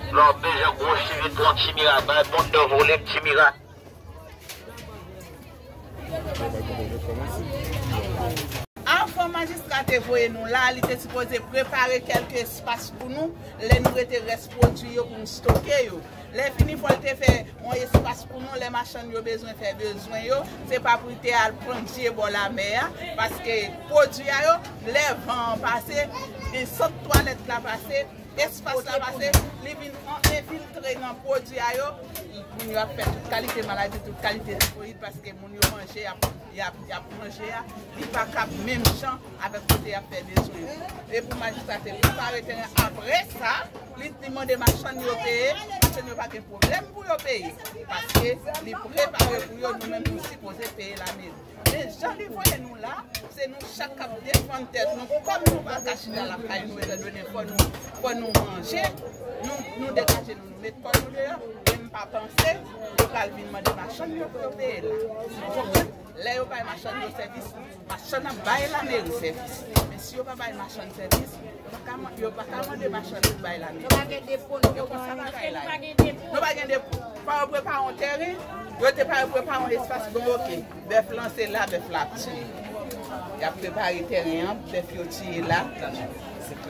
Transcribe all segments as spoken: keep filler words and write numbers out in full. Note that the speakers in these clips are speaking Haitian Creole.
Lè w bezwen gwo cheve, pran Timira, bay moun nan vole Timira. Avan majistra te voye nou la, li te sipoze prepare kèlke espas pou nou, lè nou rete rès pwodui yo pou nou stoke yo. Lè fini, fò l te fè yon espas pou nou, lè machann yo bezwen fè bezwen yo, se pa pou l te al pran dye bò lamè a, paske pwodui a yo, lè van an pase, e sant twalèt la pase, espas la pase, li vin an-, enfiltre nan pwodui a yo. Moun yo ap fè tout kalite maladi, tout kalite tifoyid, paske moun yo manje, y ap, y ap, y ap manje a, li pa kab menm jan avèk kote y ap fè bezwen yo. E pou majistra te prepare teren apre sa, li, li mande machann yo peye, machann yo pa gen pwoblèm pou yo peye, paske li prepare pou yo, nou menm nou sipoze peye lameri. Men jan li voye nou la, se nou chak k ap defann tèt nou. Kòm nou pa ka chita lakay nou, etandone fò nou, fò nou manje, nou, nou degaje nou, nou met kò nou deyò, men m pa panse yo pral vin mande machann yo pou yo peye la. Ou konprann? Lè yo bay machann yo sèvis, machann ap bay lameri sèvis. Men si yo pa bay machann sèvis, yo pa ka man-, yo pa ka mande machann pou bay lameri. Yo pa gen depo, nou. Yo konsa bagay la ye. Nou pa gen depo. Fò yo prepare yon teren, yo te pare prepare yon espas pou yo, oke. Bèf lan se la, bèf la ap tiye. Y ap prepare teren an, bèf yo tiye la.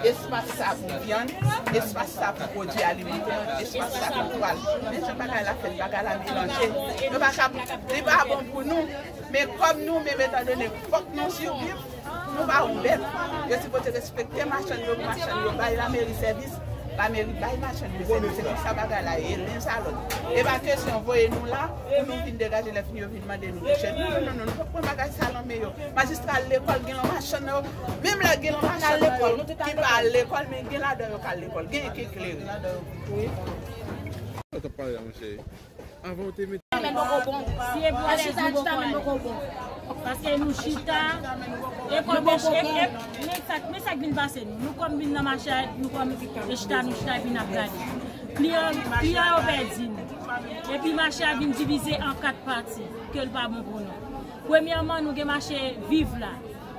Espas sa pou vyann, espas sa pou pwodui alimantè, espas sa pou twal. Men jan bagay la fèt, bagay la melanje. Nou pa ka, li pa bon pou nou. Men kòm nou menm, etandone fòk nou siviv, nou pa yon bèt. Yo sipoze respekte machann yo, pou machann yo bay lameri sèvis, lameri bay machann yo sèvis. Se konsa bagay la ye, len sa lòt. E pa kesyon voye nou la, pou nou vin degaje, lè fini yo vin mande nou kèchè. Non, non, non, non, nou pap pran bagay sa lan men yo. Majistra al lekòl, gen lan machann yo, menm lè gen lan machann yo ki pa al lekòl, men gen ladan yo k al lekòl, gen ki klere. Sa t ap pale a, monchè? Avan w te mete. Men poko bon. Si e pou ale di poko ale. Paske nou chita, e kòm e, e, men sa, men sa k vin pase nou. Nou kòm vin nan mache a, nou kòm e chita, nou chita epi n ap gade. Kliyan, kliyan yo pèdi nou. Epi mache a vin divize an kat pati, ke l pa bon pou nou. Premyèman, nou gen mache Viv la,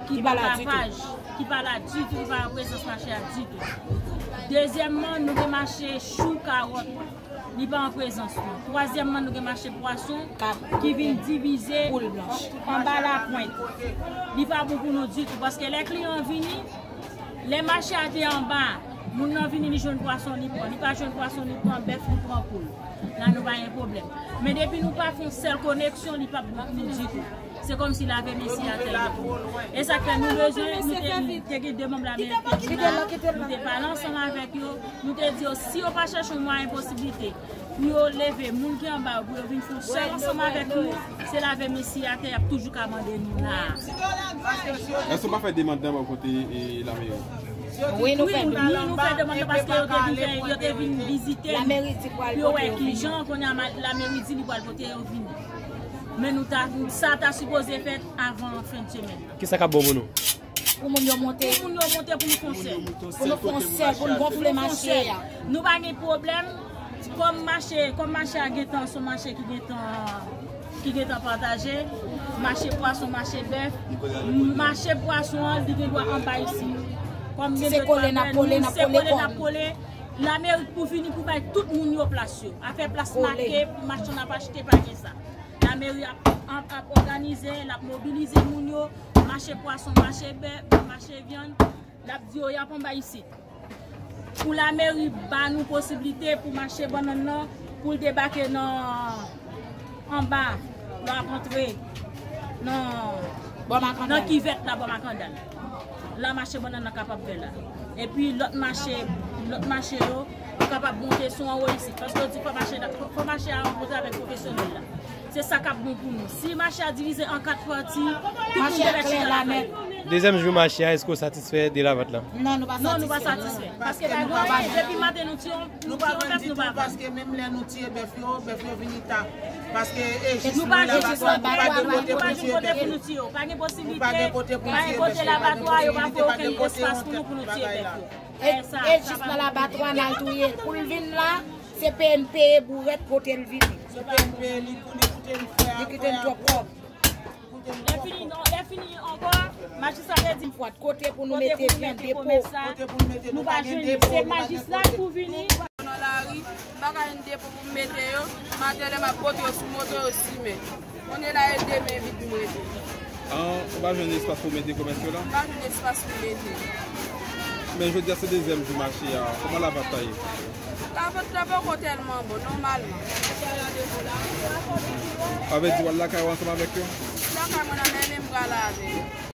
ki pa la ditou, ki pa la ditou, ki pa an prezans mache a ditou. Dezyèmman, nou gen mache chou, kawòt, li pa an prezans nou. Twazyèmman, nou gen mache pwason ki vin divize anba lapwent. Li pa bon pou nou ditou, paske lè kliyan an vini, lè mache a te anba, moun nan vini, li jwenn pwason, li pran. Li pa jwenn pwason, li pran bèf, li pran poul. La, nou pa gen pwoblèm. Men depi nou pa fè yon sèl koneksyon, li p ap bon pou nou ditou. Se kòmsi lave men si atè li tou. E sa k fè nou bezwen, nou te, te gen de manm lameri ki te vin la, nou te pale ansanm avèk yo, nou te di yo, si yo pa chèche yon mwayen posiblite pou yo leve moun ki anba yo, pou yo vin fè yon sèl ansanm avèk nou, se lave men si atè, y ap toujou ka mande nou la. Èske w pa fè demann nan bò kote, e, lameri? Wi, nou fè demann. Wi, nou fè demann nan paske yo te vin fè, yo te vin vizite nou pou yo wè kijan kounye a ma-, lameri di li pral pote yo vini. Men nou ta, sa ta sipoze fèt avan fen d semèn nan. Kisa k ap bon pou nou? Pou moun yo monte. Pou moun yo monte, pou nou fè yon sèl. Pou nou fè yon sèl, pou nou gonfle mache a. Nou pa gen pwoblèm. Kòm mache, kòm mache a gentan, se yon mache ki gentan, ki gentan pataje. Mache pwason, mache bèf. Mache pwason an, li gen dwa anba isit. Kòm gen de twa, se kole n ap kole, n ap kole kò nou. Lameri pou vini pou bay tout moun yo plas yo. Afè plas make, machann ap achte, pa gen sa. Lameri ap, ap, ap òganize, l ap mobilize moun yo, mache pwason, mache bèf, mache vyann, l ap di yo y ap anba isit. Pou lameri ba nou posiblite pou mache bannann nan, pou l debake nan anba, lè w ap antre nan, nan kivèt la, bò makandal. La mache bannann nan kapab fè la. Epi lòt mache, lòt mache yo, yo kapab monte sou anwo isit. Paske yo di fò mache, fò mache a rankontre avèk pwofesyonèl la. Se sa k ap bon pou nou. Si mache a divize an kat pati, tout moun dwe chita lakay yo. Dezyèm jou mache a, èske w satisfè de lavant lan? Non, nou pa satisfè. Paske pa gen anyen. Depi maten nou tiye, nou tiye yon bèf, nou pa vann. Paske menm lè nou tiye bèf yo, bèf yo vini ta. Paske e jis nou labatwa, nou pa gen kote pou nou tiye bèf yo. Pa gen posiblite, pa gen kote labatwa, yo pa fè okenn espas pou nou, pou nou tiye bèf yo. E, e jis nan labatwa n al touye l. Pou l vin la, se peye n peye bourèt pote l vini. Se peye n peye li pou li koute n frè a, frè a. Li kite n twòp kòb. Lè fini, non, lè fini ankò, majistra te di m fwa, kote pou nou mete vyann depo. Kote pou nou mete, nou pa gen depo, nou pa gen kote. Nou pa jwenn li. Se majistra pou vini. Nan lari, M pa ka jwenn depo pou m mete yo. Maten lè m ap pote yo sou moto, yo simen. Kounye la e de men vid m rete. An, ou pa jwenn espas pou mete kòmès yo la? M pa jwenn espas pou mete. Men jodi a se dezyèm jou mache a, kòman lavant la ye? Lavant la poko tèlman bon, nòmalman. Sa vle di w al lakay ou ansanm avèk yo? Lakay mwen nan men m pral avè yo.